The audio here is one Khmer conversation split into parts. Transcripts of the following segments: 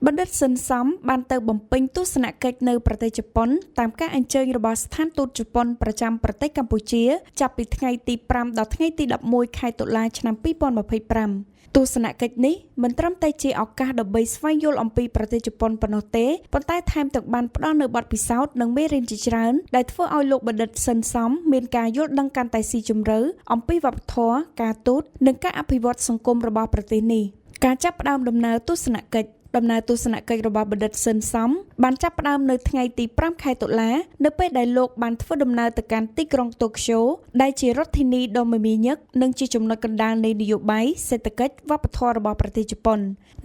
បណ្ឌិតស៊ិនសំបានទៅបំពេញទស្សនកិច្ចនៅប្រទេសជប៉ុនតាមការអញ្ជើញរបស់ស្ថានទូតជប៉ុនប្រចាំប្រទេសកម្ពុជាចាប់ពីថ្ងៃទី5ដល់ថ្ងៃទី11ខែតុលាឆ្នាំ2025ទស្សនកិច្ចនេះមិនត្រឹមតែជាឱកាសដើម្បីស្វែងយល់អំពីប្រទេសជប៉ុនប៉ុណ្ណោះទេប៉ុន្តែថែមទាំងបានផ្ដល់នូវបទពិសោធន៍និងមេរៀនជាច្រើនដែលធ្វើឲ្យលោកបណ្ឌិតស៊ិនសំមានការយល់ដឹងកាន់តែស៊ីជម្រៅអំពីវប្បធម៌ការទូតនិងការអភិវឌ្ឍសង្គមរបស់ប្រទេសនេះការចាប់ផ្ដើមដំណើរទស្សនកិច្ចដំណើរទស្សនកិច្ចរបស់បណ្ឌិតស៊ិនសំបានចាប់ផ្ដើមនៅថ្ងៃទី5ខែតុលានៅពេលដែលលោកបានធ្វើដំណើរទៅកាន់ទីក្រុងតូក្យូដែលជារដ្ឋធានីដ៏មមាញឹកនិងជាចំណុចកណ្ដាលនៃនយោបាយសេដ្ឋកិច្ចវប្បធម៌របស់ប្រទេសជប៉ុន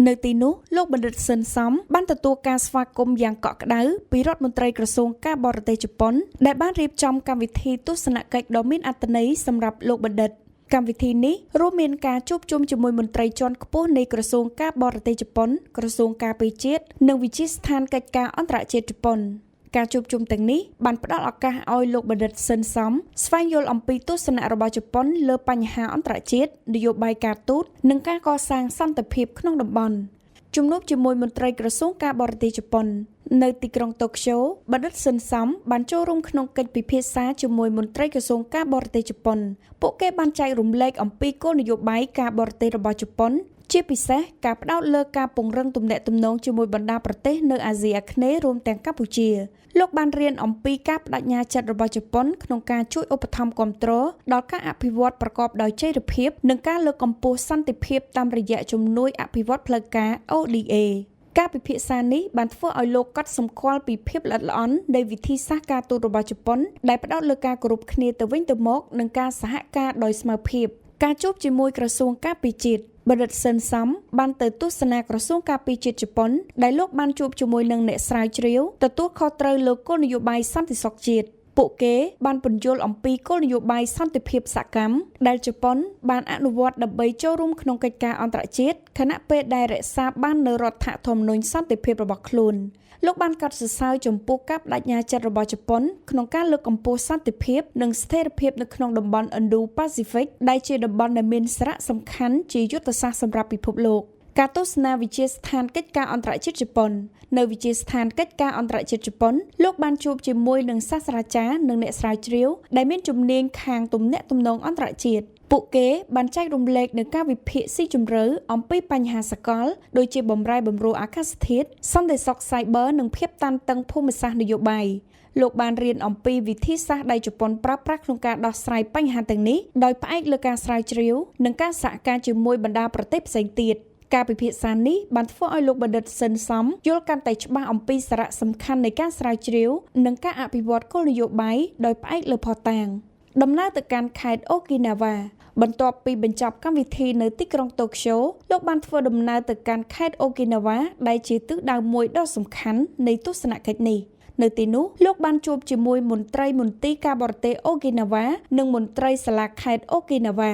នៅទីនោះលោកបណ្ឌិតស៊ិនសំបានទទួលការស្វាគមន៍យ៉ាងកក់ក្ដៅពីរដ្ឋមន្ត្រីក្រសួងការបរទេសជប៉ុនដែលបានរៀបចំកម្មវិធីទស្សនកិច្ចដ៏មានអត្ថន័យសម្រាប់លោកបណ្ឌិតកម្មវិធីនេះរួមមានការជួបជុំជាមួយមន្ត្រីជាន់ខ្ពស់នៃក្រសួងការបរទេសជប៉ុនក្រសួងការពារជាតិនិងវិទ្យាស្ថានកិច្ចការអន្តរជាតិជប៉ុនការជួបជុំទាំងនេះបានផ្ដល់ឱកាសឲ្យលោកបណ្ឌិតស៊ិនសំស្វែងយល់អំពីទស្សនៈរបស់ជប៉ុនលើបញ្ហាអន្តរជាតិនយោបាយការទូតនិងការកសាងសន្តិភាពក្នុងតំបន់ជំនួបជាមួយមន្ត្រីក្រសួងការបរទេសជប៉ុននៅទីក្រុងតូក្យូបណ្ឌិតស៊ិនសំបានចូលរួមក្នុងកិច្ចពិភាក្សាជាមួយមន្ត្រីក្រសួងការបរទេសជប៉ុនពួកគេបានចែករំលែកអំពីគោលនយោបាយការបរទេសរបស់ជប៉ុនជាពិសេសការផ្ដោតលើការពង្រឹងទំនាក់ទំនងជាមួយបណ្ដាប្រទេសនៅអាស៊ីអាគ្នេយ៍រួមទាំងកម្ពុជាលោកបានរៀនអំពីការប្តេជ្ញាចិត្តរបស់ជប៉ុនក្នុងការជួយឧបត្ថម្ភគាំទ្រដល់ការអភិវឌ្ឍប្រកបដោយចីរភាពនិងការលើកកម្ពស់សន្តិភាពតាមរយៈជំនួយអភិវឌ្ឍផ្លូវការ ODA ការពិភាក្សានេះបានធ្វើឲ្យលោកកត់សម្គាល់ពីភាពល្អិតល្អន់នៃវិធីសាស្ត្រការទូតរបស់ជប៉ុនដែលផ្ដោតលើការគោរពគ្នាទៅវិញទៅមកនិងការសហការដោយស្មើភាពការជួបជាមួយក្រសួងការពារជាតិបណ្ឌិតស៊ិនសំបានទៅទស្សនាក្រសួងការពារជាតិជប៉ុនដែលលោកបានជួបជាមួយនឹងអ្នកស្រាវជ្រាវទទួលខុសត្រូវលើគោលនយោបាយសន្តិសុខជាតិពួកគេបានពន្យល់អំពីគោលនយោបាយសន្តិភាពសកម្មដែលជប៉ុនបានអនុវត្តដើម្បីចូលរួមក្នុងកិច្ចការអន្តរជាតិខណៈពេលដែលរក្សាបាននូវរដ្ឋធម្មនុញ្ញសន្តិភាពរបស់ខ្លួនលោកបានកោតសរសើរចំពោះការប្តេជ្ញាចិត្តរបស់ជប៉ុនក្នុងការលើកកម្ពស់សន្តិភាពនិងស្ថិរភាពនៅក្នុងតំបន់ Indo-Pacific ដែលជាតំបន់ដែលមានសារៈសំខាន់ជាយុទ្ធសាស្ត្រសម្រាប់ពិភពលោកការទស្សនាវិទ្យាស្ថានកិច្ចការអន្តរជាតិជប៉ុននៅវិទ្យាស្ថានកិច្ចការអន្តរជាតិជប៉ុនលោកបានជួបជាមួយនឹងសាស្ត្រាចារ្យនិងអ្នកស្រាវជ្រាវដែលមានជំនាញខាងទំនាក់ទំនងអន្តរជាតិពួកគេបានចែករំលែកនូវការវិភាគស៊ីជម្រៅអំពីបញ្ហាសកលដូចជាបម្រែបម្រួលអាកាសធាតុសន្តិសុខសាយប័រនិងភាពតានតឹងភូមិសាស្ត្រនយោបាយលោកបានរៀនអំពីវិធីសាស្ត្រដែលជប៉ុនប្រើប្រាស់ក្នុងការដោះស្រាយបញ្ហាទាំងនេះដោយផ្អែកលើការស្រាវជ្រាវនិងការសហការជាមួយបណ្ដាប្រទេសផ្សេងទៀតការពិភាក្សានេះបានធ្វើឲ្យលោកបណ្ឌិតស៊ិនសំយល់កាន់តែច្បាស់អំពីសារៈសំខាន់នៃការស្រាវជ្រាវនិងការអភិវឌ្ឍគោលនយោបាយដោយផ្អែកលើភស្តុតាងដំណើរទៅកាន់ខេត្តអូគីណាវ៉ាបន្ទាប់ពីបញ្ចប់កម្មវិធីនៅទីក្រុងតូក្យូលោកបានធ្វើដំណើរទៅកាន់ខេត្តអូគីណាវ៉ាដែលជាទិសដៅមួយដ៏សំខាន់នៃទស្សនកិច្ចនេះនៅទីនោះលោកបានជួបជាមួយមន្ត្រីមន្ទីរការបរទេសអូគីណាវ៉ានិងមន្ត្រីសាលាខេត្តអូគីណាវ៉ា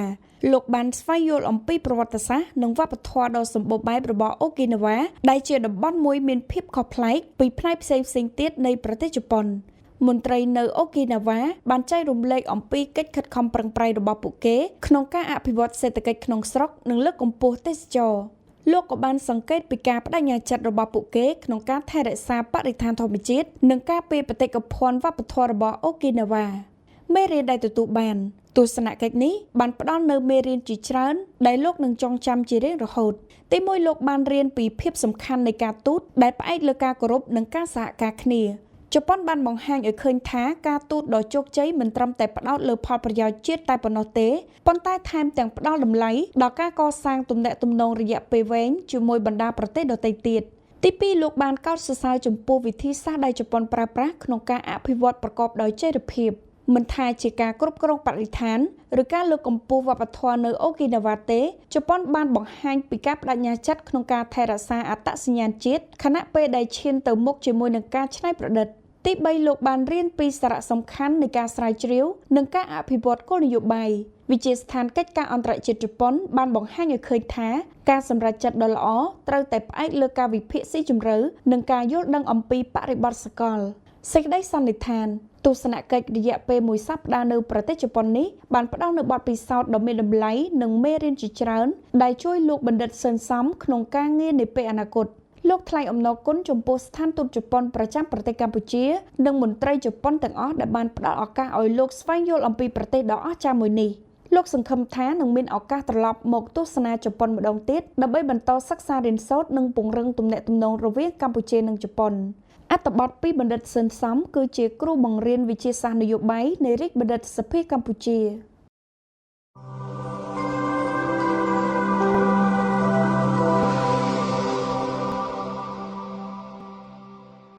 លោកបានស្វែងយល់អំពីប្រវត្តិសាស្ត្រនិងវប្បធម៌ដ៏សម្បូរបែបរបស់អូគីណាវ៉ាដែលជាតំបន់មួយមានភាពខុសប្លែកពីផ្នែកផ្សេងៗទៀតនៃប្រទេសជប៉ុនមន្ត្រីនៅអូគីណាវ៉ាបានចែករំលែកអំពីកិច្ចខិតខំប្រឹងប្រែងរបស់ពួកគេក្នុងការអភិវឌ្ឍសេដ្ឋកិច្ចក្នុងស្រុកនិងលើកកម្ពស់ទេសចរណ៍លោកក៏បានសង្កេតពីការប្តេជ្ញាចិត្តរបស់ពួកគេក្នុងការថែរក្សាបរិស្ថានធម្មជាតិនិងការពារបេតិកភណ្ឌវប្បធម៌របស់អូគីណាវ៉ាមេរៀនដែលទទួលបានទស្សនកិច្ចនេះបានផ្ដល់នូវមេរៀនជាច្រើនដែលលោកនឹងចងចាំជារៀងរហូតទីមួយលោកបានរៀនពីភាពសំខាន់នៃការទូតដែលផ្អែកលើការគោរពនិងការសហការគ្នាជប៉ុនបានបង្ហាញឲ្យឃើញថាការទូតដ៏ជោគជ័យមិនត្រឹមតែផ្ដោតលើផលប្រយោជន៍ជាតិតែប៉ុណ្ណោះទេប៉ុន្តែថែមទាំងផ្ដល់តម្លៃដល់ការកសាងទំនាក់ទំនងរយៈពេលវែងជាមួយបណ្ដាប្រទេសដទៃទៀតទីពីរលោកបានកោតសរសើរចំពោះវិធីសាស្ត្រដែលជប៉ុនប្រើប្រាស់ក្នុងការអភិវឌ្ឍប្រកបដោយចីរភាពមិនថាជាការគ្រប់គ្រងបរិស្ថានឬការលើកកម្ពស់វប្បធម៌នៅអូគីណាវ៉ាទេជប៉ុនបានបង្ហាញពីការប្តេជ្ញាចិត្តក្នុងការថែរក្សាអត្តសញ្ញាណជាតិខណៈពេលដែលឈានទៅមុខជាមួយនឹងការច្នៃប្រឌិតទី3លោកបានរៀនពីសារៈសំខាន់នៃការស្រាវជ្រាវនិងការអភិវឌ្ឍគោលនយោបាយវិទ្យាស្ថានកិច្ចការអន្តរជាតិជប៉ុនបានបង្ហាញឲ្យឃើញថាការសម្រេចចិត្តដ៏ល្អត្រូវតែផ្អែកលើការវិភាគស៊ីជម្រៅនិងការយល់ដឹងអំពីបរិបទសកលសេចក្តីសន្និដ្ឋានទស្សនកិច្ចរយៈពេលមួយសប្តាហ៍នៅប្រទេសជប៉ុននេះបានផ្ដល់នូវបទពិសោធន៍ដ៏មានតម្លៃនិងមេរៀនជាច្រើនដែលជួយលោកបណ្ឌិតស៊ិនសំក្នុងការងារនាពេលអនាគត លោកថ្លែងអំណរគុណចំពោះស្ថានទូតជប៉ុនប្រចាំប្រទេសកម្ពុជានិងមន្ត្រីជប៉ុនទាំងអស់ដែលបានផ្ដល់ឱកាសឲ្យលោកស្វែងយល់អំពីប្រទេសដ៏អស្ចារ្យមួយនេះ។ លោកសង្ឃឹមថានឹងមានឱកាសត្រឡប់មកទស្សនាជប៉ុនម្ដងទៀតដើម្បីបន្តសិក្សារៀនសូត្រនិងពង្រឹងទំនាក់ទំនងរវាងកម្ពុជានិងជប៉ុន។ អត្ថបទពីបណ្ឌិតសឿន សំ គឺជាគ្រូបង្រៀនវិទ្យាសាស្ត្រនយោបាយនៃរាជបណ្ឌិត្យសភាកម្ពុជា។